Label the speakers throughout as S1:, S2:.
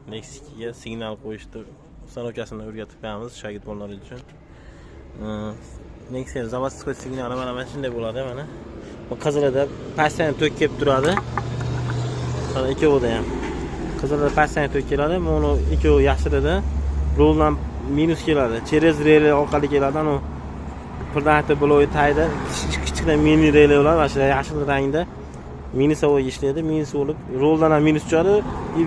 S1: Nexia signal qo'yishni ustanovkasini o'rgatib qo'yamiz shogird bolalar uchun. Nexia заводской signali mana shunday bo'ladi mana. Bu qizilida pastdan tok kelib turadi. Mana ikkovida ham. Qizilida pastdan tok keladi, mana ikkovi yashilida roldan minus keladi. Через rele orqali keladi. Anu birdan bloyi tayda kichkina mini rele bo'ladi, mana shu yashil rangda. Minusovой ishlaydi, minus bo'lib roldan ham minus tushadi,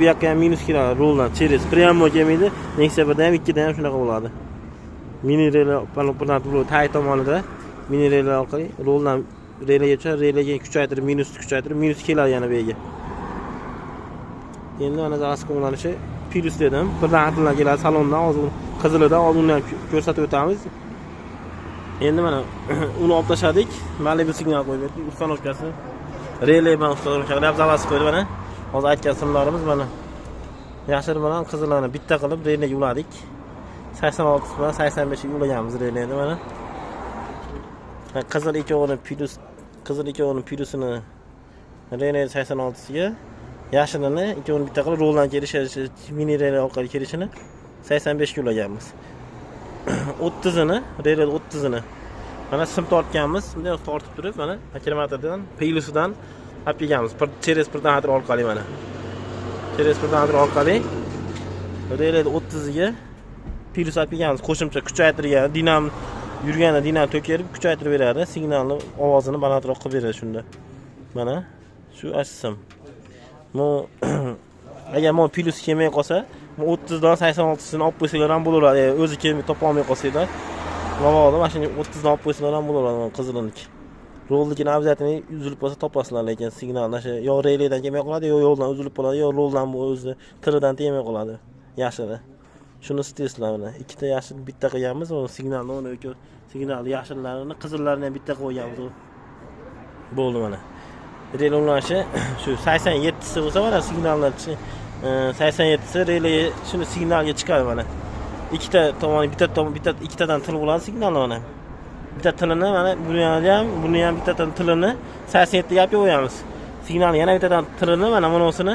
S1: bu yoqqa ham minus keladi roldan, через прямо kelmaydi. Nexia 1da ham 2da ham shunaqa bo'ladi. Mini rele birdan bloyi tay tomonida mini rele orqali roldan relega tushadi, relega kuchaytirib minusni kuchaytirib minus keladi yana bu yerga. Endi mana zavodskiy ulanishi plyus dedim. Birdan hatildan keladi salondan, hozir qizilidan hozir uni ham ko'rsatib o'tamiz. Endi mana uni olib tashladik. Malibu signal qo'yib berdik. Ustanovkasi rele bilan ustanovka qilib zavodskiy qo'ydi mana. Hozir aytgan simlarimiz mana yashil bilan qizilini bitta qilib relega uladik. 86 bilan 85 ga ulaganmiz releni mana. Qizil ikkovini plyus, qizil ikkovini plyusini rele 86 ga, yashilini ikkovini bitta qilib roldan kelishi, mini rele orqali kelishini 85 ga ulaganmiz. 30-ini, rele 30-ini mana sim tortganmiz. Bunday tortib turib mana akkumulyatordan plyusidan olib kelganmiz. Через предохранитель orqali mana. Через предохранитель orqali rele 30 ga plyus olib kelganmiz. Qo'shimcha kuchaytirgan, dinam yurganda dinam to'kirib kuchaytirib beradi. Signalni ovozini balandroq qilib beradi shunda. Mana shu sim. Bu agar bu plyus kelmay qolsa, bu 30 dan 86sini olib qo'ysanglar ham bo'laveradi. O'zi kelmay topa olmay qolsanglar, mabodo mana shuni 30 dan olib qo'ysanglar ham bo'laveradi qiziliniki. Rolnikini обязательно uzilib qolsa topasizlar, lekin signal mana shu yo reledan kelmay qoladi, yo yo'ldan uzilib qoladi, yo roldan bu o'zi tilidan tegmay qoladi. Yashili. Shuni istesizlar mana. Ikkita yashil bitta qilganmiz, uni signalni uni ikki signal yashillarini, qizillarini ham bitta qo'yganmiz. Bo'ldi mana. Rele ulanishi shu 87si bo'lsa mana signallar 87si rele shuni signalga chiqadi mana. Ikkita tomoni bitta tomon bitta ikkitadan til bo'ladi signalni mana. Bitta tilini mana buni ham, buni ham bittadan tilini 87 ga olib qo'yamiz. Signalni yana bittadan tilini mana bunisini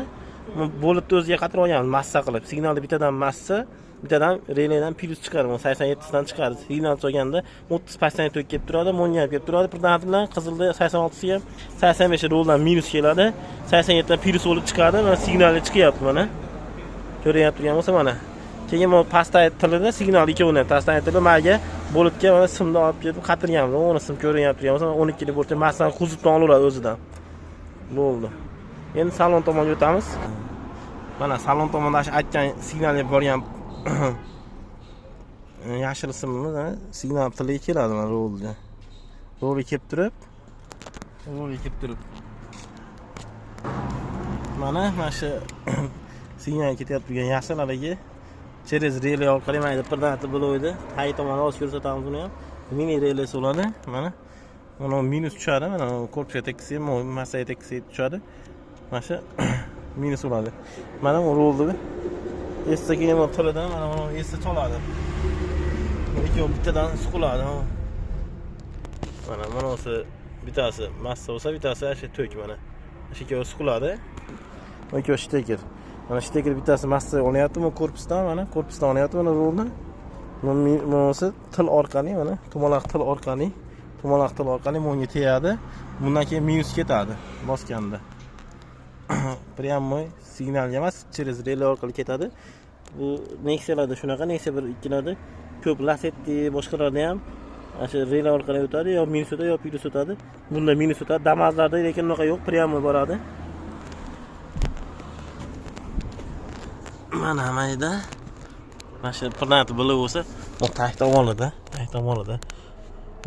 S1: bo'libdi o'ziga qatirib olganmiz massa qilib. Signalni bittadan massa, bittadan reledan plyus chiqadi. Bu 87sidan chiqadi. Signal solganda 30 pastdan tok kelib turadi, mo'nga ham kelib turadi. Birdan bilan qizilda 86siga 85 roldan minus keladi. 87 dan plyus bo'lib chiqadi. Mana signalni chiqyapti mana. Ko'ryapti turgan bo'lsa mana. Keyin bu pastdan tilida signal ikkovini ham pastdan tili maga bo'libga mana simni olib kelib qatirganmiz. Uni sim ko'rinyapti turgan bo'lsa 12 lik bo'lsa massani kuzovdan olaveradi o'zidan. Bo'ldi. Endi salon tomonga o'tamiz. Mana salon tomonda shu aytgan signalga borgan yashil simimiz signal tiliga keladi mana rolga. Rolga kelib turib, rolga kelib turib. Mana shu signal ketyapti turgan yashil haligi через rele orqali mayda birdan bloydi. Tay tomoni hozir ko'rsatamiz buni ham. Mini relesi bo'ladi. Mana mana minus tushadi. Mana korpusga tekkizsa, massaga tekkizsa tushadi. Mana shu minus bo'ladi. Mana bu rolni esa keyin bu tilidan mana buni esa choladi. Ikkovi bittadan suqiladi. Mana bunisi bittasi massa bo'lsa, bittasi shu tok mana. Shu ikkovi suqiladi. Ikkovi shteker. Mana shteker bittasi massa olyapti bu korpusdan, mana korpusdan olyapti mana rolni. Bunisi til orqali mana tumaloq til orqali, tumaloq til orqali bunga tegadi. Bundan keyin minus ketadi bosganda. Прямой signalga emas, через rele orqali ketadi. Bu Nexia'larda shunaqa, Nexia 1 2larda ko'p Lacetti boshqalarda ham ana shu rele orqali o'tadi, yo minus o'tadi, yo plyus o'tadi. Bunda minus o'tadi. Damazlarda lekin unaqa yo'q, прямой boradi. Mana mayda. Mana shu planet bo'lib bo'lsa, bu tag tomonida, tag tomonida.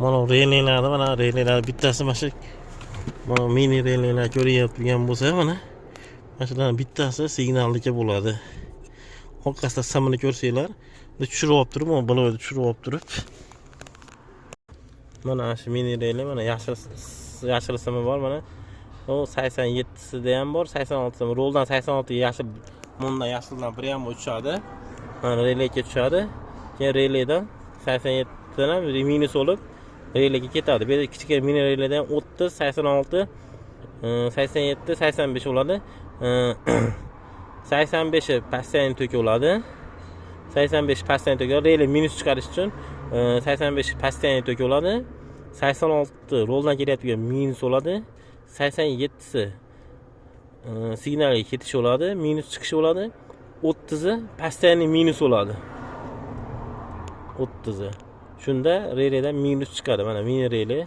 S1: Mana relelarda, mana relelar bittasi mana shu mana mini relelar ko'rinyapti turgan bo'lsa, mana mana shularning bittasi signalniki bo'ladi. Orqasida simini ko'rsanglar, tushirib olib turib, mana bularni tushirib olib turib. Mana shu mini rele, mana yashil yashil simi bor, mana u 87sida ham bor, 86 ham. Roldan 86 ga yashil, bundan yashildan biri ham tushadi. Mana relega tushadi. Keyin reledan 87 dan ham minus bo'lib relega ketadi. Bu yerda kichkina mini reledan 30, 86, 87, 85 bo'ladi. 85 постоянный tok bo'ladi. 85 постоянный tok, rele minus chiqarish uchun 85 постоянный tok bo'ladi. 86 roldan kelayotgan minus bo'ladi. 87si signalga ketish bo'ladi, minus chiqishi bo'ladi. 30i постоянный minus bo'ladi. 30i. Shunda reledan minus chiqadi. Mana mini rele.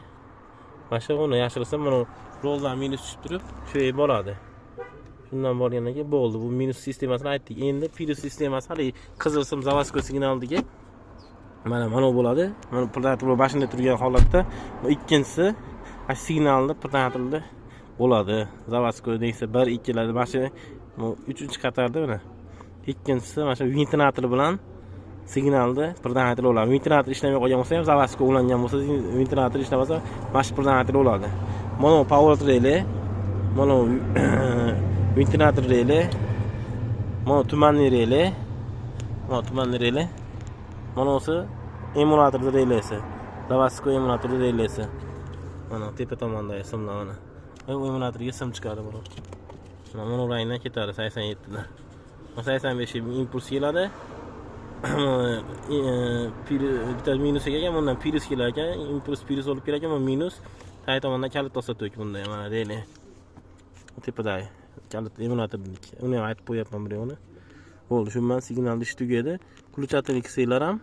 S1: Mana shu uni yashirsa, mana roldan minus tushib turib, shu yerga boradi. Shundan borgandan keyin bo'ldi. Bu minus sistemasini aytdik. Endi plyus sistemasi hali qizil sim заводской signaldagi mana bo'ladi. Mana predatory mashinada turgan holatda bu ikkinchisi signalni predatoryda bo'ladi. Заводской desa 1 2 larda mana shu 3-qatorda mana ikkinchisi mana shu ventilator bilan signalni predatory bo'ladi. Ventilator ishlamay qolgan bo'lsa ham, заводской ulangan bo'lsa, ventilator ishlamasa, mana shu predatory bo'ladi. Mana power relay, mana ventilator relay, mana tumanli relay, mana tumanli relay, mana o'si emulyator relesi, заводской emulyator relesi. Mana tepa tomondagi simlar mana. Bu emulyatorga sim chiqadi bu. Mana rangdan ketadi 87 dan. 85 impuls keladi. Bitta minus ekan, bundan plyus kelar ekan, impuls plyus bo'lib kelar ekan, bu minus. Tag tomondan kalit olsa tok bunda mana relay. Tepadagi kalit emulyatorniki. Uni ham aytib qo'yapman bir yo'lni. Bo'ldi, shu bilan signalni ish tugadi. Включатель qilsanglar ham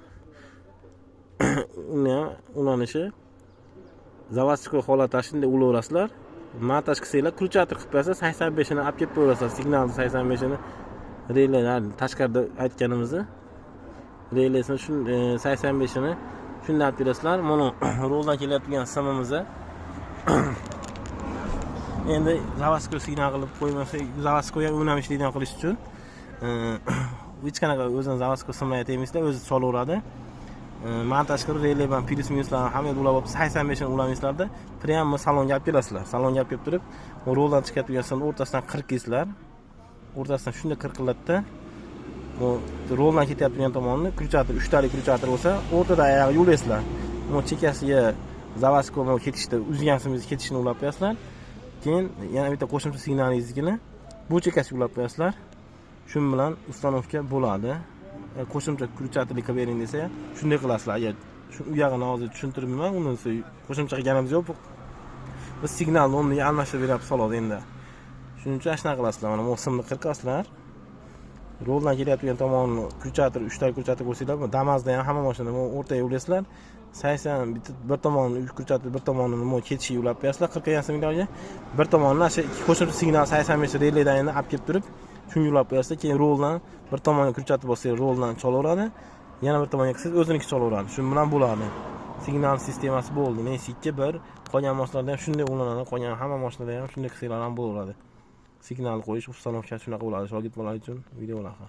S1: uni ham ulanishi заводской holatda shunday ulaverasizlar. Montaj qilsanglar, включатель qilib qo'yasizlar, 85 ini olib kelib qo'yaverasizlar, signalni 85 ini relaylar tashqarida aytganimizni releysini shu 85 ini shunday olib kelasizlar. Mana roldan kelayotgan simimizni endi заводской signal qilib qo'ymasak, заводской ham unam ishlaydigan qilish uchun hech qanaqa o'zini заводской simlarga tegmaysizlar, o'zi cholaveradi. Montaj qilib relay bilan plyus minuslarni hamma ulab olib 85 ini ulamaysizlarda, прямо salonga olib kelasizlar. Salonga olib kelib turib, roldan chiqayotgan simni o'rtasidan qirqaysizlar. O'rtasidan shunday qirqiladida, bu roldan ketayotgan tomonni включатель, uchtalik включатель bo'lsa, o'rtada oyog'i ulaysizlar. Bu chekkasiga заводской ketishda uzgan simingiz ketishini ulab qo'yasizlar. Keyin yana bitta qo'shimcha signalingiznikini bu chekkasiga ulab qo'yasizlar. Shu bilan установка bo'ladi. Qo'shimcha включатель qilib bering desa, shunday qilasizlar. Agar shu u yog'ini hozir tushuntirmayman, unisi qo'shimcha qilganimiz yo'q. Biz signalni o'rniga almashtirib beryapmiz xolos endi. Shuning uchun shunaqa qilasizlar. Mana bu simni qirqasizlar. Roldan kelayotgan tomonni включатель, uchtalik включатель qo'ysanglar, bu Damazda ham hamma mashinada bu o'rtaga ulaysizlar. 80 bitta bir tomonini включатель, bir tomonini bu ketishiga ulab qo'yasizlar, qirqagan simlarga. Bir tomonini shu ikki qo'shimcha signal 85 relaydan endi olib kelib turib, shunga ulab qo'yasizlar. Keyin roldan bir tomonga включатель bossangiz roldan cholaveradi. Yana bir tomonga qilsangiz o'ziniki cholaveradi. Shu bilan bo'ladi. Signal sistemasi bo'ldi. Neyse 2 1 qolgan mashinalarda ham shunday ulanadi. Qolgan hamma mashinalarda ham shunday qilsanglar ham bo'laveradi. Signal qo'yish, установка shunaqa bo'ladi. Shogird bola uchun video bunaqa.